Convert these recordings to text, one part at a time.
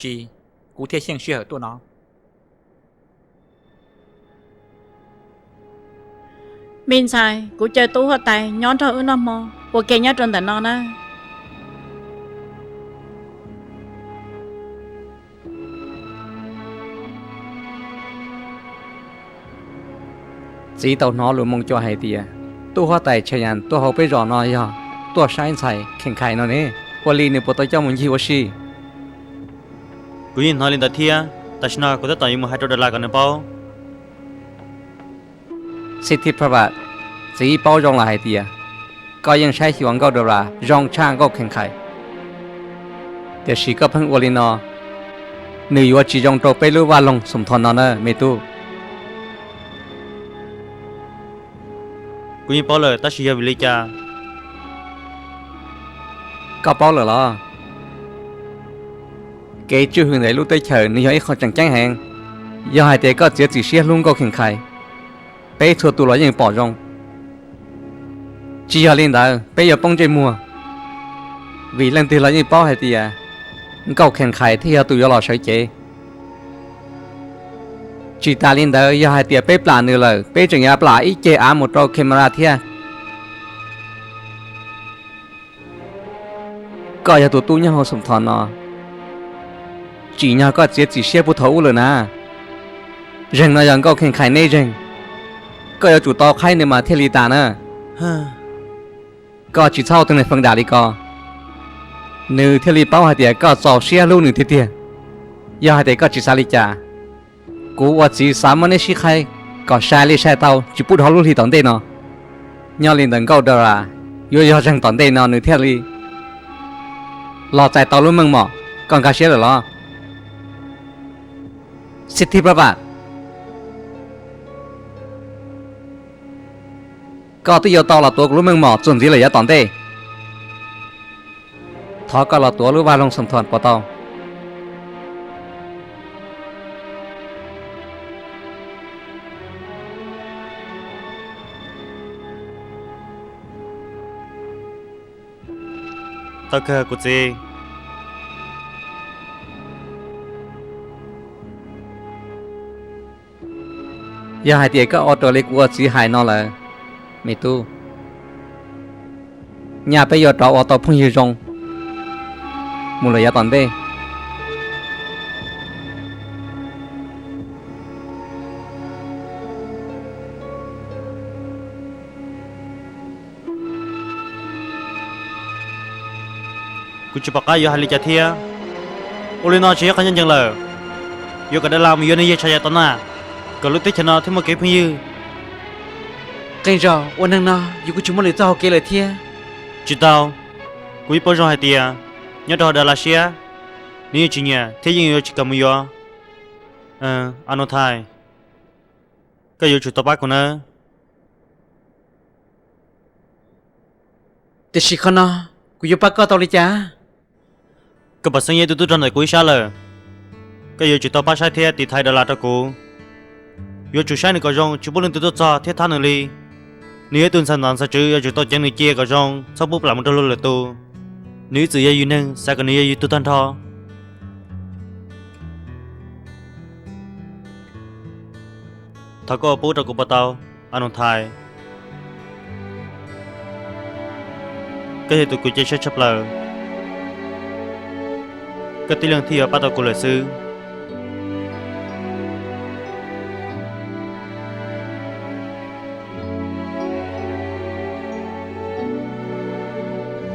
tsi kuv thiaj xyeej sij hawm tuaj no. Me ntxhais, kuv caw tub huab tais nyob nrog wb noj hmo ua ke nyob rau ntawm no na. Txiv tau hnov lus Moo Cua hais tias tub huab tais Chayas tuaj hauv peb zos no yog tuaj saib ntxhais Khees Khais no ne, ua li nws puas tau coj mus ncig ua si? Kuv yeej hnov li ntawd thiab, tam sim no kuv tab tom yuav mus hais rau Das Las kom nws paub. Xib Thib Phaj Vaj, txiv paub zoo lawm hais tias koj yeej saib xyuas nkauj Das Las zoo tshaj nkauj Khees Khais, tiam sis koj pheej ua li no, nws yuav tsis zoo rau peb lub vaj loog Xoom Thos no na me tub. Kuv yeej paub lawm, tab sis yog vim li cas? Koj paub lawm los? Kev tswj hwm ntawm lub teb chaws nws yog ib qho tseem ceeb heev. Yog hais tias koj txiav txim siab hlub nkauj Khees Khais, peb txhua tus los yeej pom zoo. Tsis yog li ntawd peb yuav poob ntsej muag, vim leej twg los yeej paub hais tias nkauj Khees Khais thiaj yog tus yuav los sawv cev. Tsis tas li ntawd, yog hais tias peb plam nws lawm, peb tseem yuav plam ib ceg av mus rau Khemaras thiab. Koj yog tus tub nyob hauv Xoom Thos no, tsim nyog koj txiav txim siab puag thaum ub lawm na. Zeeg no yog nkauj Khees Khais neb zeeg, koj yuav tsum tau qhaib nws mas thiaj li tas na. Koj tsis txhob ua tus neeg feem dam li ko, nws thiaj li paub hais tias koj txaus siab hlub nws tiag tiag. Yog hais tias koj tsis xav li cas, kuv ua txiv xav muab neb sib qhaib kom sai li sai tau tsis pub dhau lub hli tom ntej no. Nyob li ntawm nkauj Das Las yuav yog zeeg tom ntej no nws thiaj li los txais tau lub meej mom, koj nkag siab lawm los? Xib Thib Phaj Vaj, koj twb yuav tau los tuav kuv lub meej mom txuas ntxiv lawm yav tom ntej. Thov koj los tuav lub vaj loog Xoom Thos puas tau? Tau kawg kuv txiv. Yog hais tias koj ua raws li kuv ua txiv hais no lawm, me tub, nyaj peb yuav rov ua tau phooj ywg zoo mus lawm yav tom ntej. Kuv tsis pom qab yuav hais li cas thiab. Ua li no tsis yog qhov ncaj ncees lawm. Yuav kom Das Las mus yuav nws yawg Chayas tau na, kom lub teb chaws no thiaj muaj kev phooj ywg. Qee zaum ua neeg no yus kuj tsis muaj lwm txoj hau kev lawm thiab. Tsis tau. Kuv yeej paub zoo hais tias nyob rau hauv Das Las siab, nws yeej tsis nyiam thiab yeej yuav tsis kam mus yuav Anonthais. Koj yuav tsum tau pab kuv nawb. Tiam sis qhov no kuv yuav pab koj tau li cas? Koj pom xeeb yeej twb tuaj rau ntawm kuv ib sab lawm. Koj yuav tsum tau pab saib thiab tiv thaiv Das Las rau kuv. Yuav tsum saib nws kom zoo, tsis pub leej twg tuaj txog thiab thab nws li. Nws yog ib tug ntxhais ntxawm ntxhais tswv, yuav tsum tau ceev nws cia kom zoo, txhob pub plam mus rau luag lwm tus. Nws ib txwm yog yus neeg, xav kom nws yog yus tug tag nrho. Thov koj ua pub rau kuv puas tau, Anonthais? Koj yog tus kuv cia siab tshaj plaws. Koj tib leeg thiaj yuav pab tau kuv lawm xwb.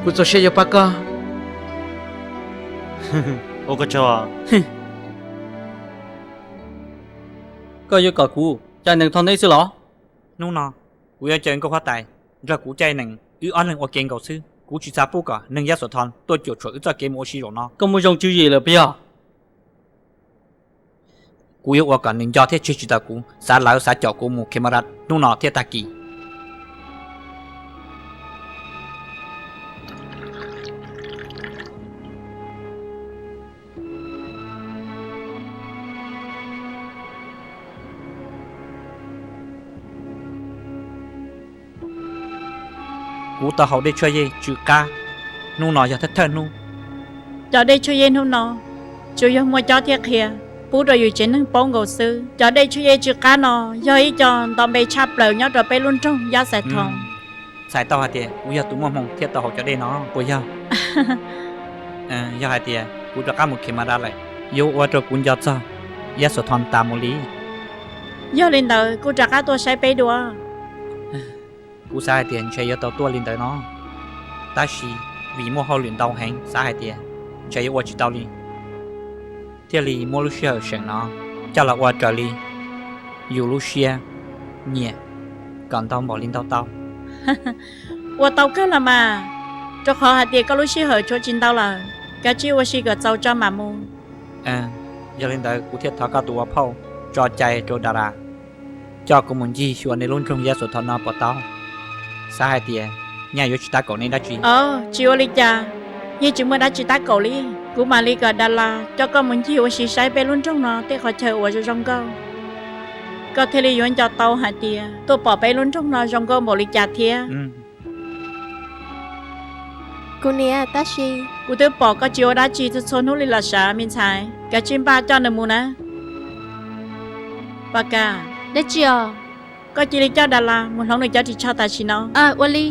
Kuv txaus siab yuav pab koj. Ua koj tsaug. Koj yuav kom kuv cais nees thov neb xwb los? Hnub no kuv yuav caw nkauj huab tais nrog kuv caij nees, wb ob leeg ua ke nkaus xwb. Kuv tsis xav pub kom neeg Yaj Xus Thos tuaj cuam tshuam wb txoj kev mus ua si zaum no. Koj muaj zoo tswv yim lawm puas yog? Kuv yuav ua kom nws nco thiab tseg tsis tau kuv, xav lawv xav com kuv mus Khemaras hnub no thiab tag kis. Kuv tau haus dej tshuaj yej tsw qab, hnub no yog thawj thawj hnub. Cov dej tshuaj yej hnub no tsuas yog muaj cob thiab qhia, pub rau yus tsev neeg paub nkaus xwb. Cov dej tshuaj yej tsw qab no yog ib co nto npe tshaj plaws nyob rau peb lub nroog Yaj Xais Thoo. Txhais tau hais tias kuv yog tus muaj hmoo thiaj tau haus cov dej no puas yog? Yog hais tias kuv rov qab mus Khemas Das lawm, yuav ua rau kuv nco txog Yaj Xais Thoo tas mus li. Yog li ntawd kuj rov qab tuaj saib peb dua. Kuv xav hais tias ntshe yuav tau tuaj li ntawd no, tab sis vim muaj hauj lwm ntau heev xav hais tias ntshe yuav ua tsis tau li, thiaj li muab lub sij hawm seem no coj los ua raws li yus lub siab nyiam kom ntau npaum li ntau tau. Ua tau kawg los mas, rau qhov hais tias koj lub sij hawm tshuav tsis ntau lawm, kav tsij ua si kom txaus tso mam mus. Yog li ntawd kuv thiaj thov koj tus ua phauj tso cai rau Das Das, coj kuv mus ncig xyuas nej lub nroog Yaj Xais Thoo no puas tau? Xav hais tias nyaj yuav tsis tab kaum nej dab tsi. Tsis ua li cas, yeej tsis muaj dab tsi tab kaum li. Kuv mam li kom Das Das coj koj mus ncig ua si saib peb lub nroog no tej qhov chaw uas zoo zoo nkauj, koj thiaj li yuav nco tau hais tias tuaj pom peb lub nroog no zoo nkauj npaum li cas thiab. Kuv niam, tab sis kuv twb pom koj tsis ua dab tsi txhua txhua hnub li los sav me ntxhais, kav tsij npaj coj nws mus na. Pas Kas. Dab tsi os? Koj cia li coj Das Das mus hloov nws cov ris tsho tam sim no. Ua li.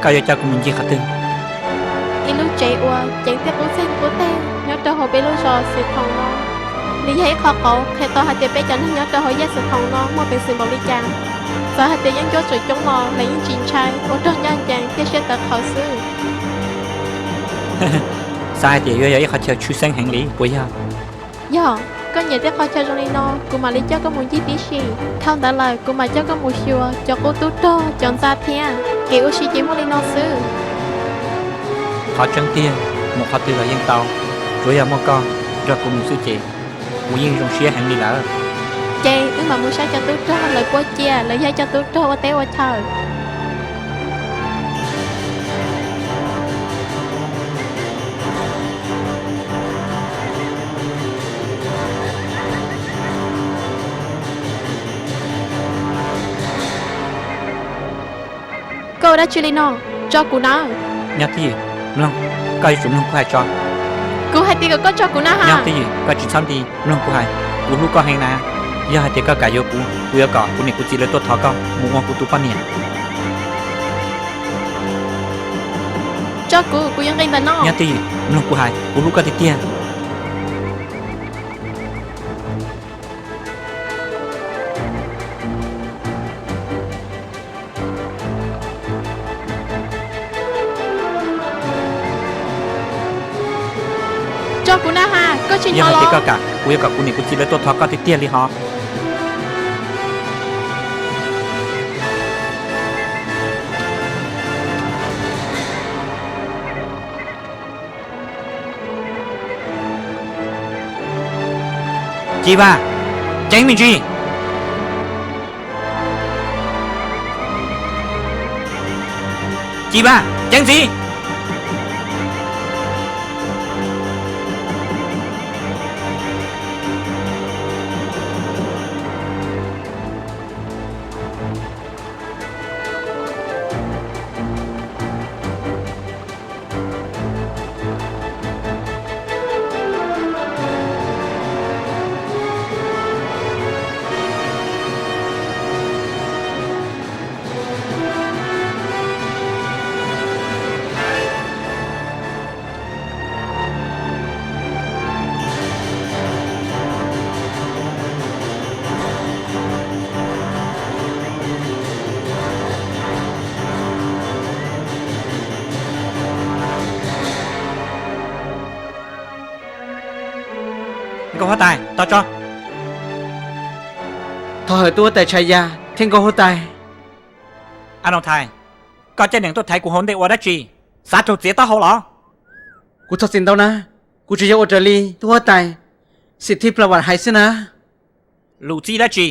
Koj yuav coj kuv mus ncig qhov twg? Ib lub tsev uas ceev thiab qub txeeg qub teg nyob rau hauv peb lub zos Xwm Thoom no. Nws yog ib qho qauv qhia tau hais tias peb cov neeg nyob rau hauv Yaj Xwm Thoom no muaj peev xwm npaum li cas. Txawm hais tias yeeb ncuab tseem coob los lawv yeej tsis ntshai, ua rog ncaj ncees thiab siab tawv qhawv xwb. Xav hais tias yuav yog ib qhov chaw tshwj xeeb heev li puas yog? Yog koj nyiam tej qhov chaw zoo li no, kuv mam li coj koj mus ncig tib si. Dhau ntawd lawm kuv mam coj koj mus xyuas cov qub tub rog cov ntxa thiab. Kev ua si ces muaj li no xwb. Qhov tseeb tiag, mus qhov twg los yeej tau, tsuav yog muaj koj nrog kuv mus xwb ces kuv yeej zoo siab heev li lawm. Ces wb mam mus saib cov tub rog lawv puab cia, lawv yog cov tub rog ua teb ua chaw. Koj ua dab tsi li no? Tso kuv nawb. Nyob Twj Ywm, mloog, koj yuav tsum mloog kuv hais tso. Kuv hais tias kom koj tso kuv na ha. Nyob Twj Ywm, koj tsis txhob nti, mloog kuv hais, kuv hlub koj heev na. Yog hais tias koj kam yuav kuv, kuv yuav kom kuv niam kuv txiv lawv tuaj thov koj mus ua kuv tus poj niam. Tso kuv, kuv yuav nqi ntawm no. Nyob Twj Ywm, mloog kuv hais, kuv hlub koj tiag tiag. Tso kuv na ha, koj tsis hnov los? Yog hais tias koj kam, kuv yuav kom kuv niam kuv txiv lawv tuaj thov koj tiag tiag li hos. Ci Vaj, ceev me ntsis. Ci Vaj, ceev ntxiv. Nkauj huab tais, tos tso. Thov hawm tub huab tais Tshais Yas thiab nkauj huab tais. Anauj Thais, koj caij nees tuaj thaiv kuv hauv ntej ua dab tsi? Xav raug txiav taub hau los? Kuv thov txim ntau na, kuv tsuas yog ua raws li tub huab tais Xim Thij Plas Vam hais xwb na. Lus txib dab tsi?